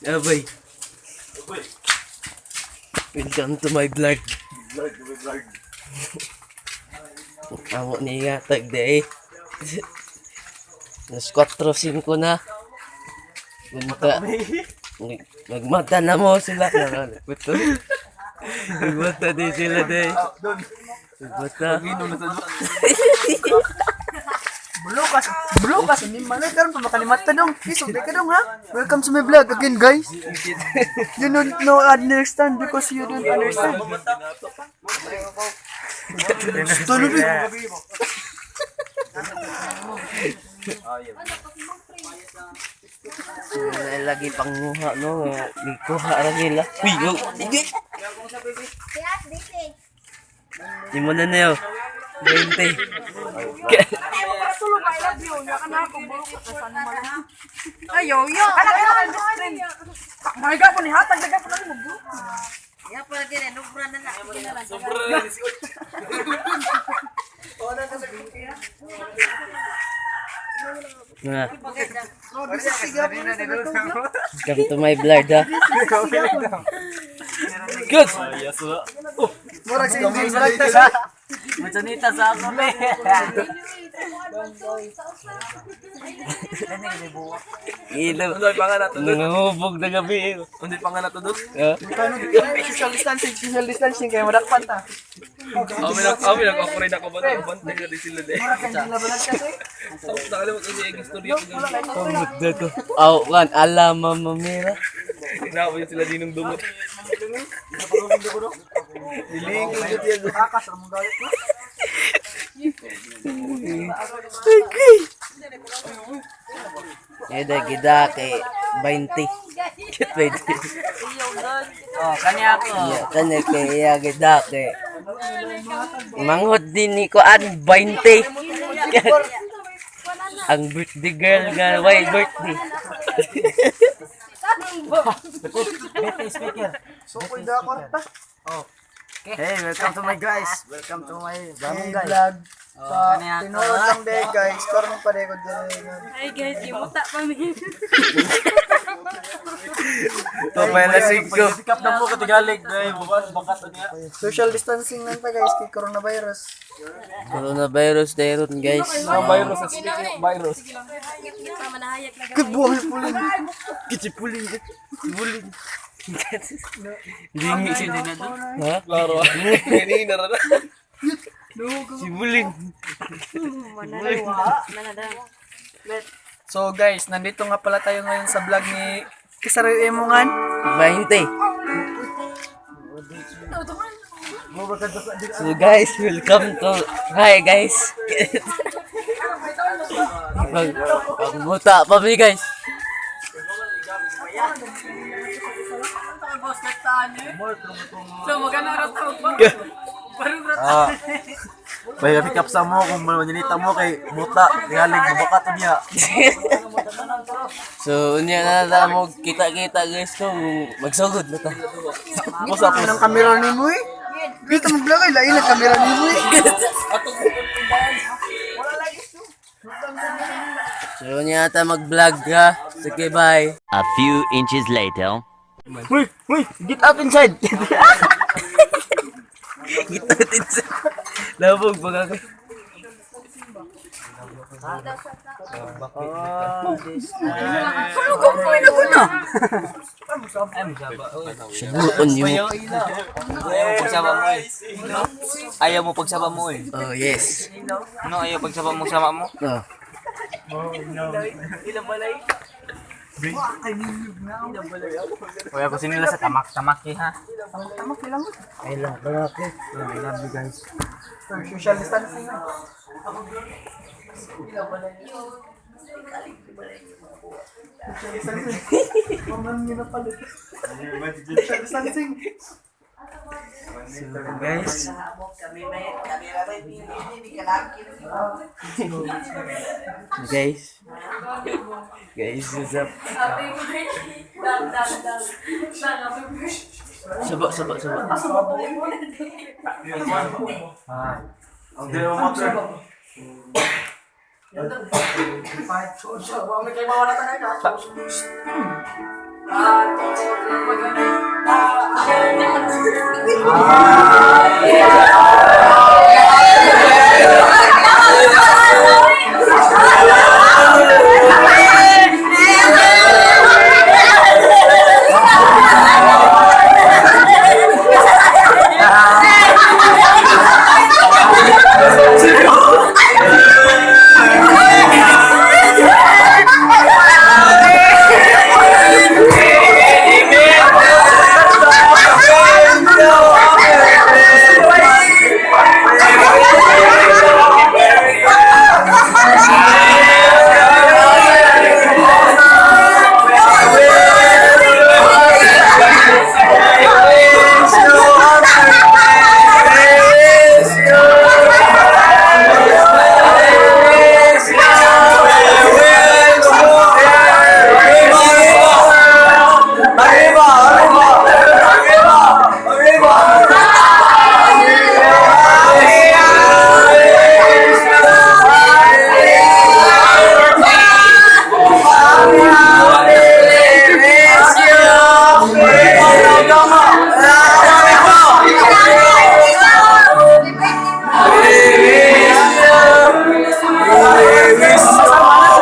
Abay. Welcome to my vlog. Amo ni nga tag day. Nas 4:05 na. Punta. Nagmata na mo sila. Betul. Nagmata din sila day. Nagmata. Bulukas, bulukas, hindi man karon pa makalimata dong. Please, okay ka dong ha. Welcome to my vlog again, guys. You don't know understand because you don't understand. Tulog eh. Wala lagi panguha no. Gikuha ra nila. Uy, go. Sige. Di mo na na yo. 20. Ayaw, yo. Anak, anak, anak. Mahal po ni hatag, daga po na mo. Ya, para din, nubra na lang. Sige na lang. Na. Welcome to my vlog ha. Good. Murag sa Indian vlog ta sa. Machanita sa ako, be. Ilo. Undoy pa nga nato dun. Nangahubog na gabi. Undoy pa nga nato dun. Ha? Social distancing, social distancing kay madakpan ta. Amin nag ako rin ako ba na bantay na din sila din. Murag kay labanan kasi. Tapos nakalimot kasi yung istorya ko ganun. Pamut na to. Aw, kan ala mama mira. Inaabot sila din ng dumot. Akas ra mong galit. Eh, da gida kay 20. Kit 20. Oh, kanya ako. Iya, kanya kay iya gida kay. Manghod din ni kuan 20. Ang birthday girl nga, why birthday? So koy da kwarta. Hey, welcome to my guys. Welcome to my Hey, damong guys. vlog. Sa kanya ako. tinuod lang day guys, karon pa day ko diri. Ay guys, gimuta pa mi. Papay 5. Pick up na mo katigalig dahil bukas bakat niya. Social distancing lang ta guys kay coronavirus. Coronavirus dayron guys. Virus, speaking of virus. Kita manahayag na Good boy, pulin. Kitsipulin. Bulin. Lingi sila. Ha? Klaro. Kanina ra na. Si Bulin. So guys, nandito nga pala tayo ngayon sa vlog ni Kisari Emongan. 20. So guys, welcome to Hi guys. Pag pagmuta pa mi guys. So magana ra ta Ah. May pick up sa mo kung manilita mo kay muta tigalig bukat niya. So unya na ta mo kita-kita guys kung magsugod na ta. Musa po ng kamera ni mo eh. Dito mo vlog ay lain ang kamera ni mo eh. So unya ta mag-vlog ha. Sige, bye. A few inches later. Uy, uy, get up inside. Kita din sa labog baga ko. Sabuon yung Ayaw mo pagsaba mo eh. Ayaw mo pagsaba mo eh. Oh, yes. No, ayaw pagsaba mo sama mo. Oh. Kuya ko sinila sa tamak-tamak eh ha. Tamak lang. I love I love you guys. Social distancing lang. Social distancing. Maman nyo na palit. Social distancing. So, guys. Guys. Guys, what's up? Dal dal dal. Dal happy birthday. Saba, saba, saba. Ang di mo motor. Arriba,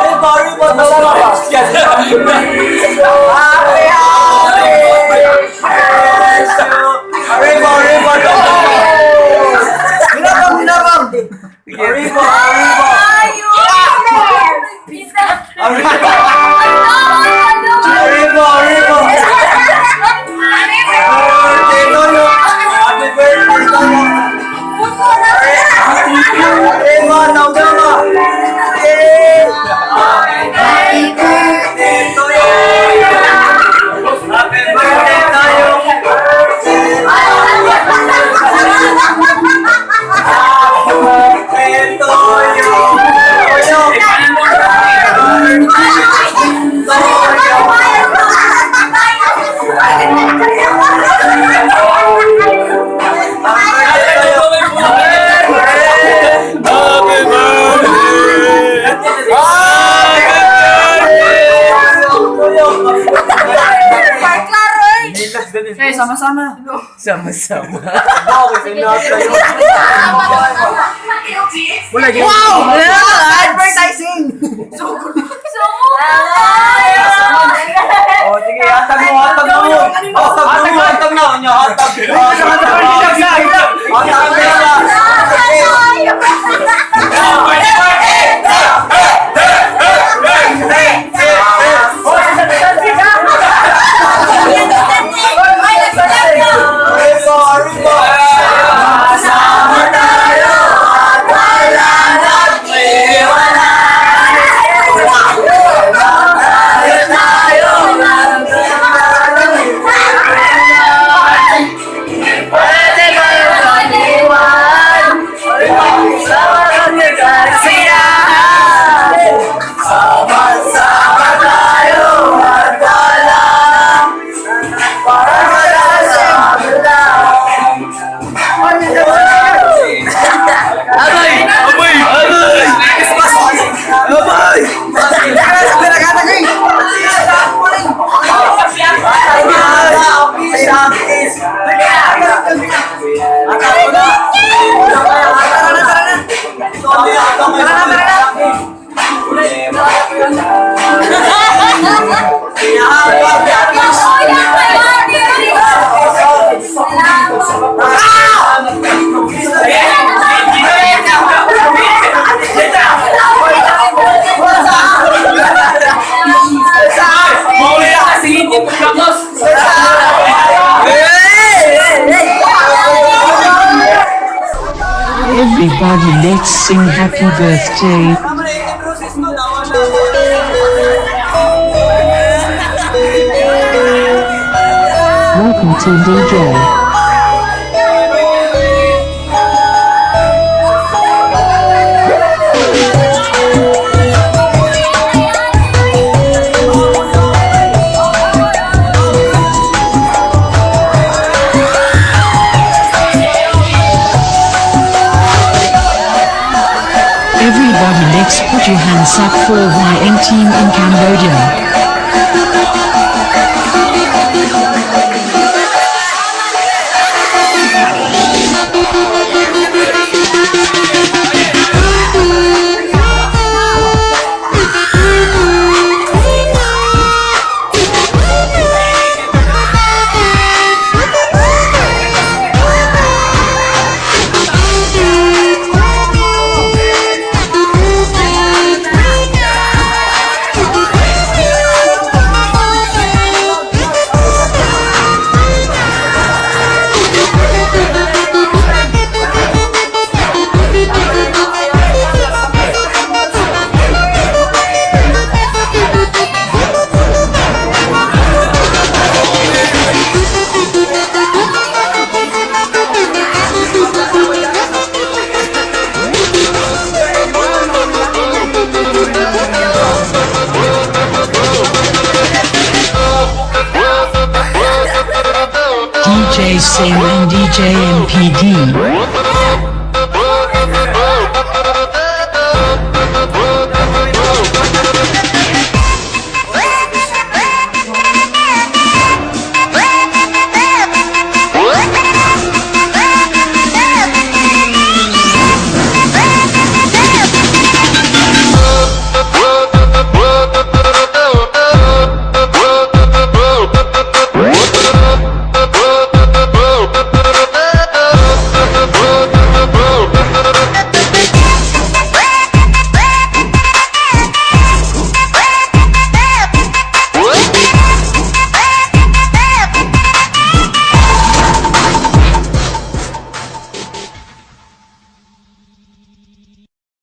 arriba, arriba, arriba. Arriba, arriba, Hinabang, hinabang! Arriba, arriba. Arriba. Arriba, arriba. Birthday, Lolo. Happy birthday, Lolo. Arriba, Naugama. Happy birthday to you. Happy birthday tayo. Happy birthday to you. Happy birthday! Eh, sama-sama. Sama-sama. Wow! Advertising! Oh, sige, hatag mo, hatag mo. Hatag mo, hatag na. Nya, hatag. Hatag na. Arriba, arriba. Sama tayo at wala nag-iwanan. Tayo tayo. Pwede ba mag-iwan? Sama kami kasiyahan. Sama-sama tayo at wala. Para wala sa kabila. Abay! Abay! Abay! Everybody, let's sing happy birthday. Welcome to DJ. Everybody, let's put your hands up for YN team in Cambodia. DJ Sam and DJ MPD.